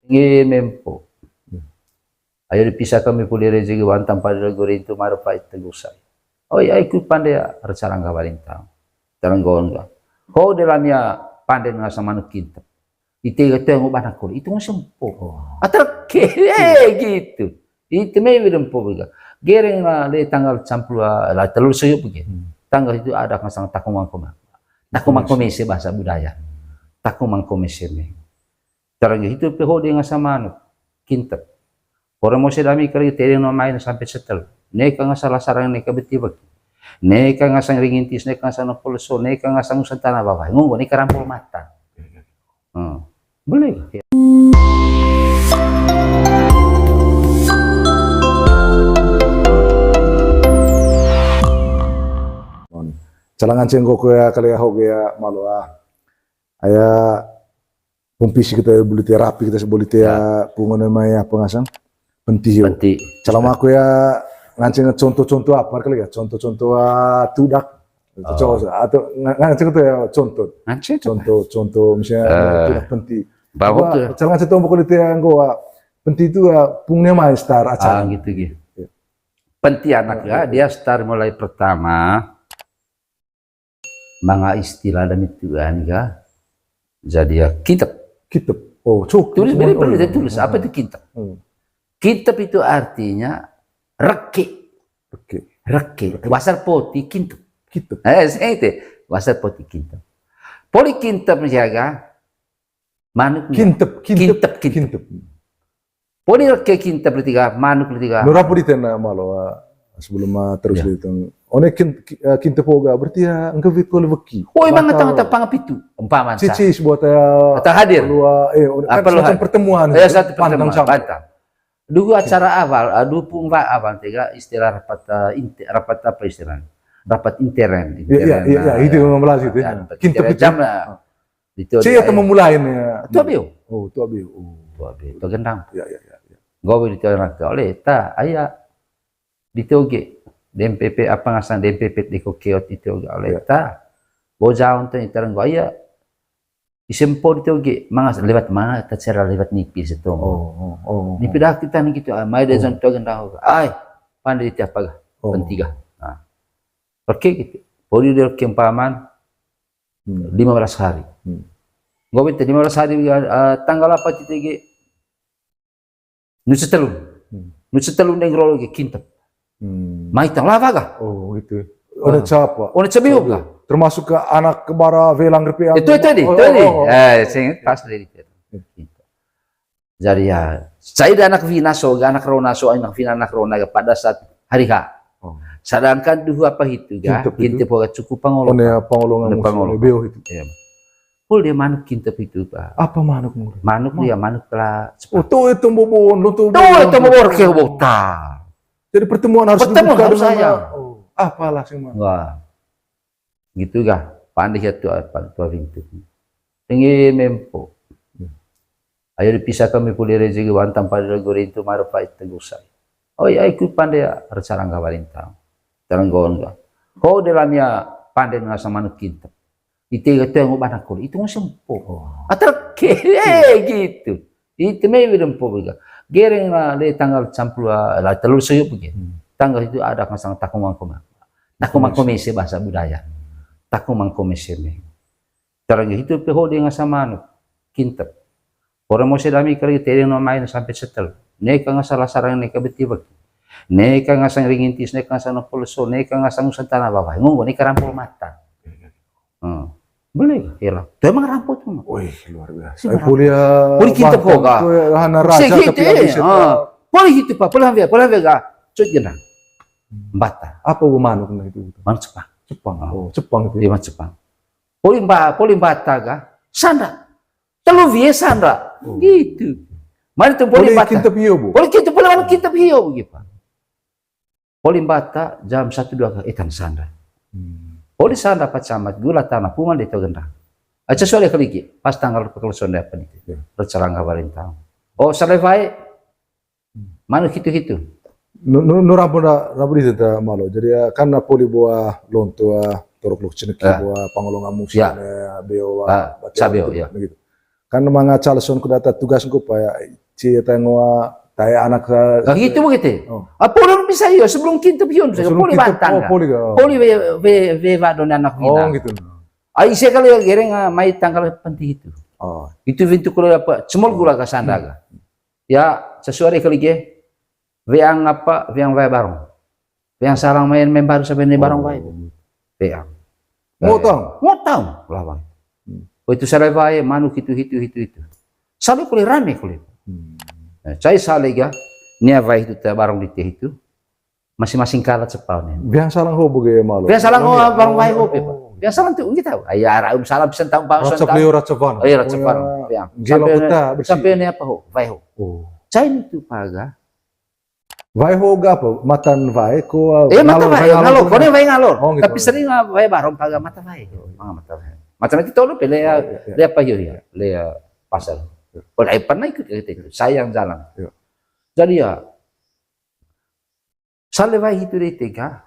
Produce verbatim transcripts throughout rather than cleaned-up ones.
Nge mempo. Ayo dipisa kami puli rezeki wantang pada gori itu marupa itu gusai. Oi, ai ku pande ya, recarang kabarin tau. Tarang gon ga. Ho dalam ya pande ngasa manuk kintep. Ite ga tengok banak kuli. Itu ngasa empo. Atar ke, eh, gitu. Itu me bidang po ga. Gereng lah, le tanggal sampulu, lah, telur suyup begini. Tanggal itu ada ngasang takung mangkoma. Takung mangkoma isi bahasa budaya. Takung mangkoma isi me. Tarang itu pe ho de ngasa manuk. Kintep. Orang mau sedami kali tedeng no main sampai setel. Neka ngasa lasarang neka beti bagi. Neka ngasang ringintis, neka ngasang no poloso, neka ngasang usan tanah bawah. Ngunggu neka rampul mata. Hmm. Boleh. Calangan cenggo ko ya kali ya ho ya malo ah. Aya pung pisi kita buli tia rapi kita buli tia pungan mai apa ngasang penti yo. Penti. Calama aku ya nganceng contoh-contoh apa kali ya contoh-contoh ah, tudak. Contoh atau nganceng itu ya contoh. Nganceng itu. Contoh-contoh misalnya tudak penti. Bawa tuh. Calama nganceng tombok kali tia nggoa penti itu ya pungnya mai star acara. Ah, gitu gitu. Penti anak ya dia star mulai pertama. Manga istilah dami tuan ga. Jadi ya kintep. Kintep. Oh, cuk. Tulis beri perlu saya tulis apa itu kintep. Kintep itu artinya reke. Reke. Reke. Wasar poti kintep. Kintep. Eh, saya itu wasar poti kintep. Poli kintep siaga manuk. Kintep, kintep, kintep. Poli reke kintep letiga, manuk letiga. Nura podi tena malo sebelum terus itu. One kintep poga berarti ya engke wiko leweki. Hoi manga tang tang pangapitu. Umpama cici sebuah taya atau hadir. Apa pertemuan. Ya satu pertemuan. Bantang. Dulu acara awal, dulu pungba awal tiga istilah rapat rapat apa istilahnya? Rapat intern. Iya iya itu memang Melayu itu. Kintep jam lah. Cia atau memulai nih ya. Tua Beo. Oh, Tua Beo. Tua Beo, Tua Gendang. Ya ya ya. Gawe di Tua Gendang oleh ta aya di toge D M P P apa ngasang D M P P di kokeot di toge oleh ta. Bo jaon tuh itereng gua aya. Isempo di toge mangas lewat mana ta cara lewat nipi setong. Oh, oh, oh. Nipi dah kita nih gitu. Mai deh zon Tua Gendang. Ai, pandai tiap pagi. Pentiga. Nah. Oke gitu. Poli dia kempaman lima belas hari. Gua minta lima belas hari tanggal apa kita ge? Nusa Telun. Nusa Telun deng rolo ge kintep. Maitang lava ga? Oh gitu. Ona siapa? Ona Tua Beo ga? Termasuk ke anak kebara Velang Repe. Itu itu di, itu di. Eh, sing pas dari itu. Jadi ya, saya ada anak Vina so, anak Rona so, anak Vina anak Rona pada saat hari H. Sedangkan duhu apa itu ga, kintep poga cukup pangolong. One pangolong pangolong beo itu. Iya. Pul dia manuk kintep itu pak. Apa manuk menurut? Manuk dia manuk telah. Oh, tuh itu bobon, tuh itu bobon ke bota. Jadi pertemuan harus dibuka dengan ya. Apalah sih manuk. Wah. Gitu ga, pandai ya tua tua pintu. Tinggi mempo. Ayo dipisa kami puli rezeki wantang pada gori itu marupa itu gusai. Oi, ai ku pande ya, recarang kabarin tau. Tarang gon ga. Ho dalam ya pande ngasa manuk kintep. Ite ga tengok banak kuli, itu ngasa empo. Atar ke, eh, gitu. Itu me bidang po ga. Gereng lah, le tanggal sampulu, lah telur suyup begini. Tanggal itu ada ngasang takung mangkoma. Takung mangkoma isi bahasa budaya. Takung mangkoma isi me. Tarang itu pe ho dia ngasa manuk. Kintep. Orang mau sedami kali tedeng no main sampai setel. Neka ngasa lasarang neka beti bagi. Neka ngasang ringintis, neka ngasang no poloso, neka ngasang usan tanah bawah. Ngunggu neka rampul mata. Boleh ga? Hilang. Itu emang rampul tuh. Wih, luar biasa. Poli kintep poga. Poli gitu pak, poli hambe, poli hambe ga. Cut jenang. Bata. Apa gua manuk itu? Manuk Jepang. Jepang. Oh, Jepang itu. Iya, manuk Jepang. Poli mba, poli mbata ga. Sanda. Telu wie sanda. Gitu. Mana tuh poli mbata? Poli kintep hio bu. Poli kintep, poli mana kintep hio bu gitu. Poli mbata jam satu dua kali ikan sanda. Poli sanda pacamat gula tanah pungan di Tua Gendang. Aca soalnya keliki pas tanggal pekel sonde apa nih? Recarang kabarin tau. Oh, salai baik. Manu hitu-hitu. Nu, nu, nu rampo na, rampo di tenta malo. Jadi ya, kan na poli buah lonto, ah, torok lok ceneki buah pangolong amusi, ya, beo, ah, baca beo, gitu, ya. Gitu. Kan manga calson ku data tugas ku pa ya, ci ta ngoa tae anak sa. Ah, gitu begitu. Oh. Ah, poli bisa iyo, sebelum kintu pion, sebelum poli kintu, bantang oh, poli ga. Poli we, we, we, wadon anak. Oh, gitu. Ai, ise kali ya, gereng, ah, mai tanggal penting itu. Oh. Itu pintu keluar apa? Cemol gula ka sandaga. Hmm. Ya, sesuai kali ge. Weang apa? Weang wae barong. Weang salang main, main baru sampai ni barong wae. Oh. Weang. Ngotong. Ngotong. Lawan. Hmm. Oh, itu salah wae, manuk itu, itu, itu, itu. Salah kuli rame kuli. Hmm. Nah, cai salah ga. Nia wae itu ta barong di teh itu. Masing-masing kala cepat nih. Biasa lang ho bege malu. Biasa lang ho, barang wae ho, oh, Pak. Biasa lang tuh, gitu. Ai, ara um salam sentang, Pak, raca sentang. Beliau raca van. Oh, iya, raca van. Ya. Sampai, sampai ini apa ho? Wae ho. Oh. Cai ini tuh, Pak, ga. Wae ho ga apa? Matan wae ko, eh, mata ngalor, wae, wae ngalor, ngalor, ko ne wae ngalor. Oh, gitu. Tapi sering, ah, wae barong, Pak, ga, mata wae. Oh, iya. Ah, mata wae. Macam itu tolu, pele ya, oh, iya, iya. Le apa yo ya? Iya. Le ya pasar. Iya. Oh, ai pernah ikut ke itu. Sayang jalan. Iya. Jadi ya, sale wae hitu dei tega,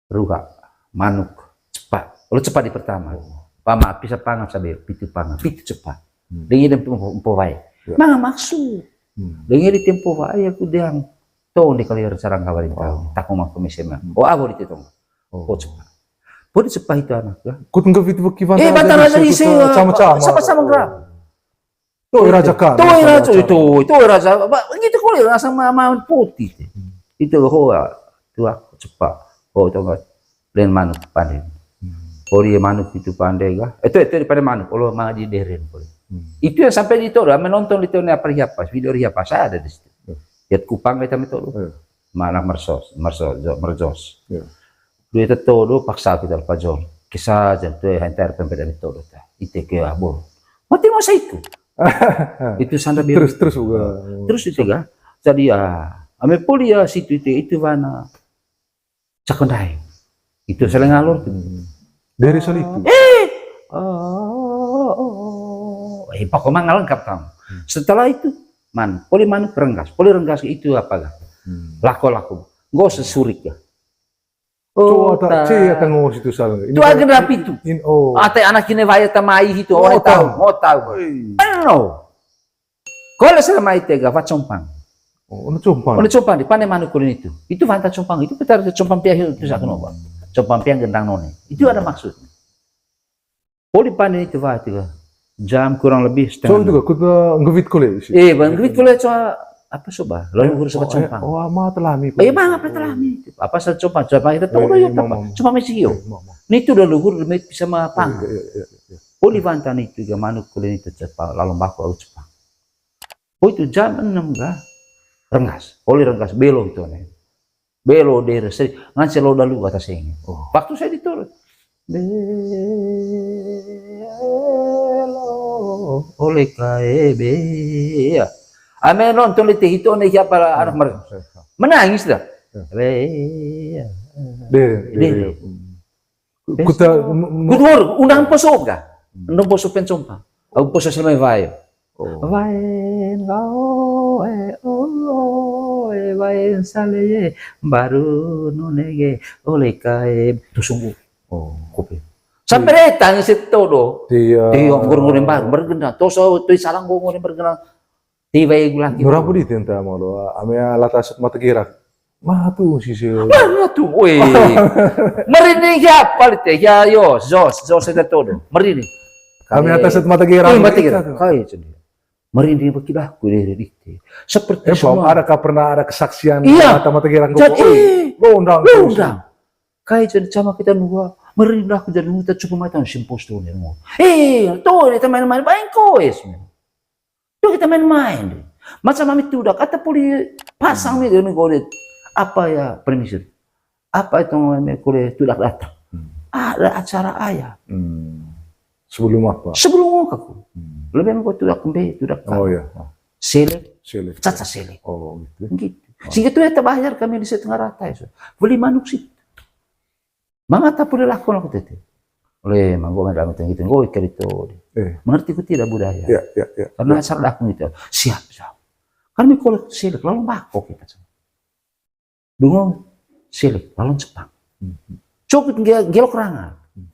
ruha, manuk, cepat. Olo cepat di pertama. Oh. Pama, pisa pangan sabe, pitu pangan, pitu cepat. Hmm. Dengi dem empo, empo wae. Ya. Manga maksud. Hmm. Dengi di tempo wae aku diang. Tong di kali sarang kawarin tau. Oh. Tako mangko mesema. Hmm. Oh, abo di tetong. Oh. Oh, cepat. Podi cepat itu anak ya. Kut nggak itu beki. Eh, bantara dari isi, sama-sama. Sama-sama, bro. Tuh, raja kan. Tuh, raja, itu, itu, raja. Ba, gitu kok, rasa ma-, ma-, putih. Hmm. Itu, hoa, tuh aku cepat. Oh, tuh, dan manuk pande. Hmm. Oh, dia manuk itu pande, ga? Eh, itu, itu pande manuk. Olo, ma di deren, kok. Hmm. Itu yang sampai di Todo, ame nonton di Todo, apa, siapa, video siapa, saya ada di situ. Hmm. Lihat kupang kita, ame Todo. Hmm. Mana mersos, mersos, jo-, merjos. Ya. Dua itu Todo paksa kita lupa jol. Kisah jam tu, eh, hantar pempeda itu Todo ta. Ite ke abol. Mati masa itu. Itu sanda biru. Terus, terus juga. Terus itu ga. Jadi ya, ame poli ya situ itu, itu wana. Cakondai. Itu saling ngalor tuh. Hmm. Dari soal itu. Eh, oh, oh, oh, oh. Eh, pokoknya ngalengkap kamu. Hmm. Setelah itu, man, poli manuk renggas. Poli renggas itu apa ga? Hmm. Lako-lako. Nggak usah surik ya. Oh, tak, tak. Cek ya, tengok situ salah. Ini itu kan agen rapi itu. In, oh. Ate anak ini wae tamai itu, oh, tahu, mau tahu. Oi. Eno. Kole selama itu ga, wat compang. Oh, ono compang. Ono compang, di pane manuk kulin itu. Itu wanta compang, itu petar compang piang itu, terus aku noba. Compang piang gendang none. Itu ada maksud. Poli panen itu, wah, itu, jam kurang lebih setengah enam. So, itu kah, kut, eh, ngewit kole sih? Eh, bang, ngewit kole, coba, apa, coba? Lalu ngurus apa, eh, compang? Oh, ama telami. Eh, bang, apa telami? Apa, saya coba, coba kita tahu, eh, ya, eh, apa? Mama. Coba mesti yo. Eh, mama. Ini itu udah luhur, demi bisa mapang. Oh, iya, iya, iya, iya. Poli wantan itu, ya, manuk kole itu cepat, lalu baku au cepat. Oh, itu jam enam ga? Renggas. Poli renggas, belo itu, nih. Belo dere se, ngan se lo dalu kata seng. Oh. Waktu saya ditolak. Belo, oleh kae be. Ya. Ame nonton di teh itu, nih, siapa lah anak mereka. Ya, ya. Menangis dah. Ya. Be, ya. Dere, dere. Dere. Hmm. Kuta, kuta undang poso ga? Hmm. Undang poso pencompa. Au poso selama wae. Oh. Wae ngau, eh, oh, eh, wae sale ye, baru nunege, oleh kae. Itu sungguh. Oh. Kopi. Sampai datang si Todo. Iya. Iya, ngurung-ngurung baru, bergenang. Toso, tu salang ngurung bergenang. Tiba gula gitu. Nurang pudi tenta malu, ame alata set mata gerak. Matu sisi. Matu, weh. Merinding siapa lite? Ya, yo, Zos, Zos, saya tahu dong. Merinding. Kami atas set mata gerak. Mata gerak. Kai sendiri. Merinding bekilah ku deh, deh. Seperti semua. Adakah pernah ada kesaksian mata, mata gerak? Jadi, eh, lo undang, lo undang. Kai jadi sama kita dua. Merinding aku jadi kita cukup mata simpos tuh nih. Eh, tuh, dia main-main, baik kau, es. Tuh kita main-main deh. Macam ami tudak, ata poli pasang mi, mi godet. Apa ya permisi? Apa itu namanya kole tudak datang? Hmm. Ada acara ayah. Hmm. Sebelum apa? Sebelum aku. Hmm. Lebih aku tudak kembe, tudak. Oh, iya. Selek. Selek. Caca selek. Oh, gitu. Gitu. Oh. Sehingga tuh ya terbayar kami di setengah rata ya. So. Beli manuk sih. Mangata pule lakon aku tete. Oleh manggo main dalam tenggi tenggo ikan itu. Eh. Mengerti ku tidak budaya. Ya, ya, ya. Karena asal aku gitu. Siap, siap. Kan mi kolek selek, lalu bako kita. Dungo selek, lalu cepang. Hmm. Cokit nge-, gelok rangan. Hmm.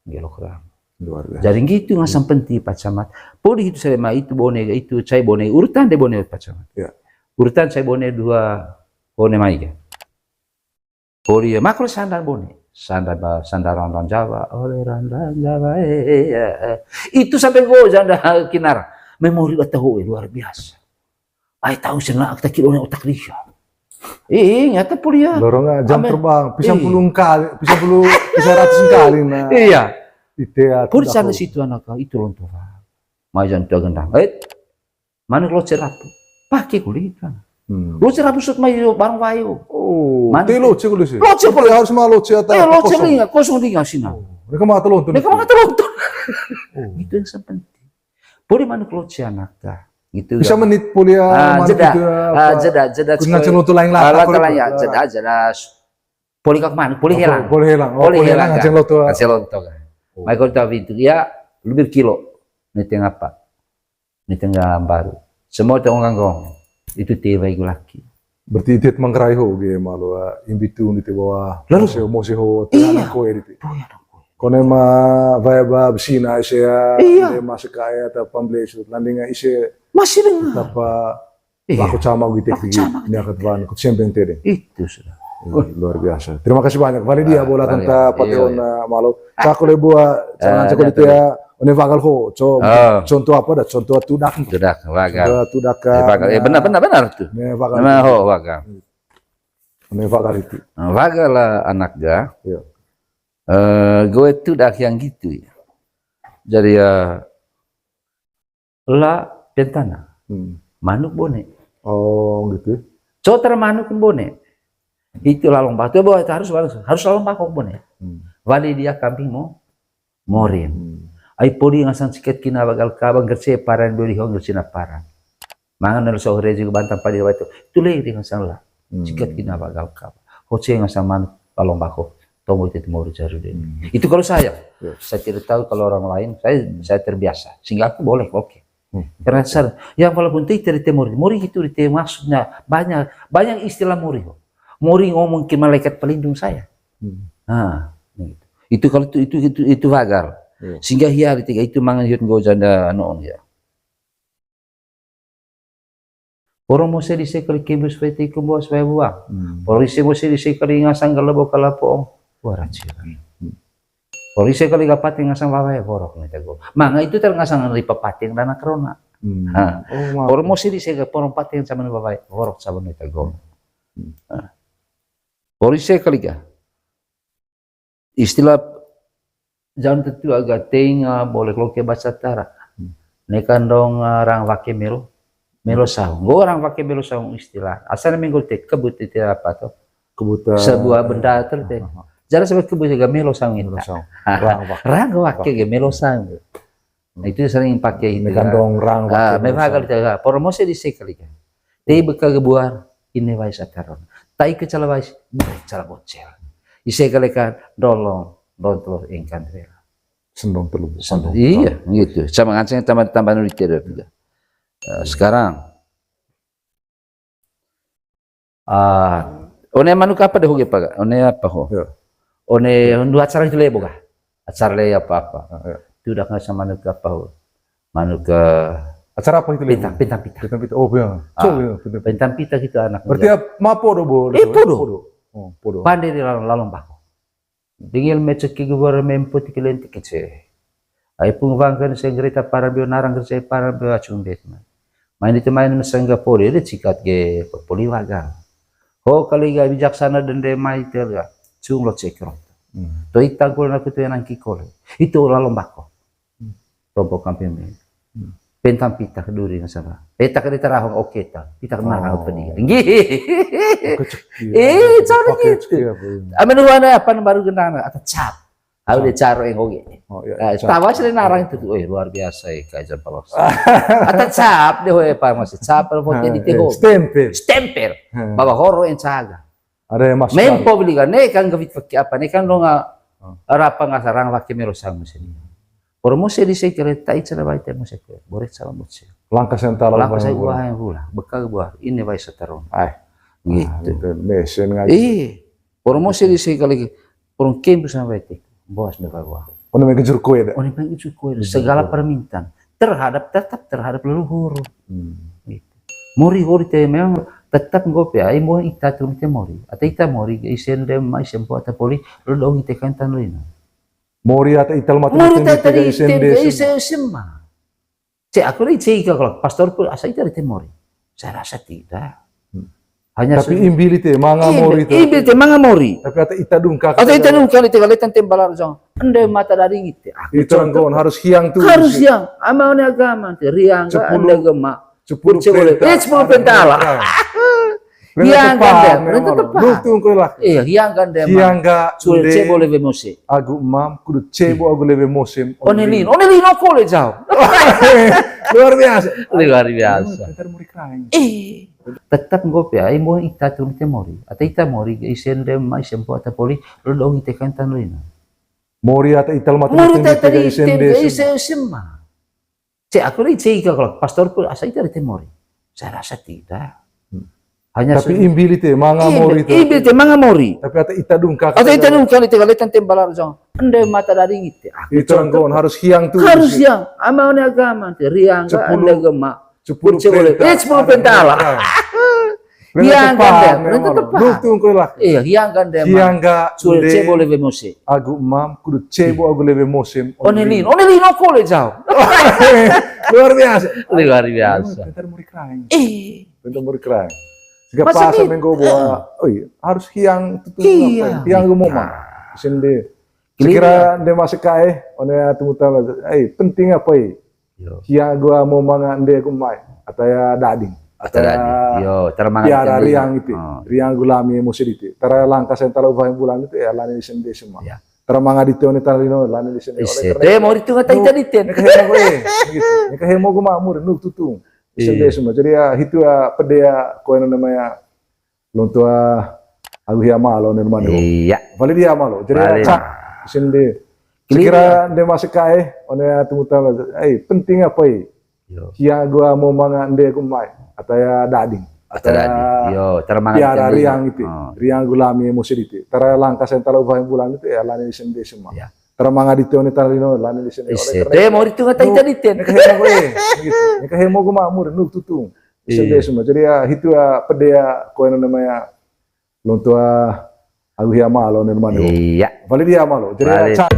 Gelok rangan. Luar biasa. Jadi gitu ngasang penting Pak Camat. Poli itu selama itu bone itu cai bone urutan de bone Pak Camat. Ya. Urutan cai bone dua bone mai ga. Poli ya makro sandal bone. Sandal ba sandal randang Jawa, oleh randang Jawa. Eh, eh, eh, eh. Itu sampai go janda kinar. Memori atau luar biasa. Ai tahu sih nak kita kilo otak dia. Ih, nyata poli ya. Lorong jam terbang, pisang puluh kali, pisang puluh, pisang ratus kali nah. Iya. Ite poli sana situ anak itu lonto. Majan tu gendang. Eh, mana loce rapu? Pakai kulit kan. Loce rapu sut mai barang wayo. Oh, te loce kulit sih. Loce poli harus mah loce atau eh, loce linga, kosong linga sina. Mereka mah lonto. Mereka mah lonto. Itu yang penting. Poli manuk loce anak ta. Gitu. Bisa menit poli ya, ah, manuk jeda. Itu ya, ah, apa? Jeda, jeda. Nganceng loto lain lah. Jeda, jeda. Poli kak manuk, poli helang. Poli helang. Oh, poli helang nganceng loto. Nganceng loto kan. Mai kau tahu itu ya lebih kilo. Ni tengah apa? Ni tengah baru. Semua tengah gong. Itu tiba iku laki. Berarti itit mangkarai ho ge malo, ah, imbitu nite bawa. Lalu? Mose, mose ho, iya. Tengah nangko ya diti. Boy, anak boy. Kone ma vaya ba besina ise ya, iya. Inde ma sekaya ta pamble sut landing ise. Masih dengar. Tapa iya. Laku sama gitu. Laku sama gitu. Ini akan tuan, ikut sempeng tede. Itu sudah. Ih, luar biasa. Terima kasih banyak. Valedia bola tanta pateon malo. Cako le bua, jangan cako di tia. One vagal ho, co-, contoh apa dah? Contoh tudak. Tudak, vagal. Contoh tudak, eh, vagal. Eh, benar, benar, benar tuh. Ne vagal. Nah, ho, vagal. Ne vagal itu. Nah, vagal lah anak ga. Iya. Eh, gue tudak yang gitu ya. Jadi ya, la pentana. Manuk bone. Oh, gitu. Coter manuk bone. Itu lalong batu, harus, harus, harus lalong bako bone. Valedia kambing mo, morin. Ai poli ngasang sikat kina vagal kaba ngerce paran beli ho ngerce na paran. Mangan nel so reji bantang padi batu. Itu le di ngasang la. Sikat kina vagal kaba. Hoce ngasang manuk lalong bako. Tonggo itu mori jaru de. Itu kalau saya. Saya tidak tahu kalau orang lain. Saya, saya terbiasa. Sehingga aku boleh, oke. Karena sar-, yang walaupun itu dari temori, mori itu di te-, maksudnya banyak, banyak istilah mori. Mori ngomong ke malaikat pelindung saya. Nah, gitu. Itu kalau itu, itu, itu, itu vagal. Iya. Sehingga hia di tiga itu mangan hiut go janda anu on ya. Poro mose di sekali kebus fete kumbo sebagai buang. Poro ise mose di sekali ngasang galebo kalapo. Waraci. Pori sekali ga pating ngasang wawae worok ni tegol. Manga itu tel ngasang ripa pating dana corona. Nah, pori mosi di sekali poro pating sama ni wawae worok sama ni tegol. Nah. Pori sekali ga. Istilah jangan tentu agak tenga boleh loke bahasa Tara. Nekan dong, ah, rang wake melo. Melo saung. Nggo orang pakai melo saung istilah. Asal minggu te kebut itu apa tuh? Kebut, eh, sebuah benda tertentu. Jadi sebab kebut juga melo saung itu. Rang wake. Rang wake ge melo saung. Nah, itu sering pakai itu. Ini kan dong rang wake melo saung. Memang kalau kita promosi di sekali kan. Tapi beka gebuar ini wais ataron. Tai kecala wais, cala bocel. Ise kali kan dolong, dolong terus ingkan rela. Sendong telu. Sendong. Iya, gitu. Sama nganceng tambah-tambah nulis tidak. Eh, sekarang, ah, one manuk apa deh, Pak? One apa ho? Iya. One dua acara itu lebo kah? Acara le apa-apa. Ah, iya. Itu udah nggak sama manuk apa ho? Manuk, eh, acara apa itu lebo? Pintang, pintang, pintang. Pintang, pintang. Oh, iya. Ah, so, iya, pintang, pintang. Pintang pintang gitu anak. Berarti muda. Apa, podo, Bo? Eh, podo. Podo. Oh, podo. Pandai di lalong, lalong bako. Dingil mecek ki gubor memputi ki lentik kece. Ai pung wangken seng gerita paran bio narang gerita paran bio acung bet ma. Main itu main mesengga poli de cikat ge poli wagal. Ho kali ga bijaksana dende mai telga. Cung lo cek rok. Hmm. To itang kole naku tu enang ki kole. Itu lalong bako. Tompo kamping me. Hmm. Pentampi tak duri ngasaba. Eh, tak ada tarahong oke ta. Kita kena apa dia. Nggih. Oke, cek dia. Eh, cara gitu. Amen wana apa baru genana atau cap. Au de caro yang oke. Oh, iya, eh, cap. Tawa sih narang itu tuh. Eh, luar biasa ya, Kaiser Palos. Atau cap deh, eh, Pak Mas. Cap, apa di teho. Stempel. Stempel. Hmm. Bawa horo yang caga. Ada yang masuk. Mempo beli kan, ne kan gavit pakai apa, ne kan lo nggak, hmm, arapa nggak sarang pakai melo saung sini. Poro mose di sekali, tai cara baik tai mose kue, borek salam mose. Langkah sentral. Langkah saya buah yang pula, bekal buah, ini baik seterung. Ai. Gitu. Ah, gitu. Mesen ngaji. Ih, poro mose di sekali, poro kempu sampai tik, bos mereka buah. Namanya gejur kue dah. Oh, ini paling gejur kue. Segala permintaan terhadap, tetap terhadap leluhur. Hmm. Gitu. Mori, mori te memang tetap nggo pe ai mo ita turun te mori. Ata ita mori, ise ende ema, ise mpo ata poli, lo dong ite kan tan lino. Mori ata ita lima. Mori ata ita ise ende ise ema. Ce aku dei ce ika kalau pastor pun asa ita dei te mori. Saya rasa tidak. Hmm. Hanya tapi imbi lite manga mori te. Imbi lite manga mori. Tapi ata ita dungka. Ata ita dungka lite kaletan tembalar jong. Ende mata dari ngite. Aku ita renggon harus hiang tu. Harus hiang. Ama one agama te riang ka ende gema. Sepuluh perintah. Eh, sepuluh perintah Allah. Hiang gandem, perintah tepat. Iya, hiang gandem. Hiang ga cebo lewe Mose. Agu mam, kudu cebo agu lewe Mose. One lino, one lino kole jauh. Luar biasa. Luar biasa. Pintar muri kerain. Eh, tetap nggo pe ai mo ita turun te mori. Ata ita mori, ise ende ema, ise mpo ata poli, lo dong ite kan tan lino. Mori ata ita lima. Mori ata ita ise ende ise ema. Ce aku dei ce ika kalau pastor pun asa ita dei te mori. Saya rasa tidak. Hmm. Hanya tapi imbi lite manga mori te. Imbi lite manga mori. Tapi ata ita dungka. Ata ita dungka lite kaletan tembalar jong. Ende mata dari ngite. Aku ita renggon harus hiang tu. Harus hiang. Ama one agama te riang ka ende gema. Sepuluh perintah. Eh, sepuluh perintah Allah. Hiang gandem, perintah tepat. Iya, hiang gandem. Hiang ga cebo lewe Mose. Agu mam, kudu cebo agu lewe Mose. One lino, one lino kole jauh. Luar biasa. Luar biasa. Pintar muri kerain. Eh. Pintar muri kerain. Sehingga pas minggu bahwa, oh iya, harus hiang tutu. Hiang gua mau mah. Sende. Sekira nde masuk kae, one atu muta, eh, penting apa i? Hiang gua mau manga ende aku mai, ataya dading. Ataya dading. Yo, tara manga riang itu. Riang gulami mo sedite. Tara langka sentara ubah bulan itu ya lani sende semua. Tara manga dite one tara lino lani sende. Ise te mau ditunga tai tadi ten. Neka hemo gue, gitu. Neka hemo gue mamur nuk tutung. Sende semua. Jadi ya itu ya pede ya koen namanya Lontua agu hia malo ne rumah. Iya. Vali dia malo. Jadi cak sende. Sekira nde masuk kae, one atu muta, eh, penting apa i? Hiang gua mau manga ende aku mai, ataya dading. Ataya dading. Yo, tara manga riang itu. Riang gulami mo sedite. Tara langka sentara ubah bulan itu ya lani sende semua. Tara manga dite one tara lino lani sende. Ise te mau ditunga tai tadi ten. Neka hemo gue, gitu. Neka hemo gue mamur nuk tutung. Sende semua. Jadi ya itu ya pede ya koen namanya Lontua agu hia malo ne rumah. Iya. Vali dia malo. Jadi ya cak.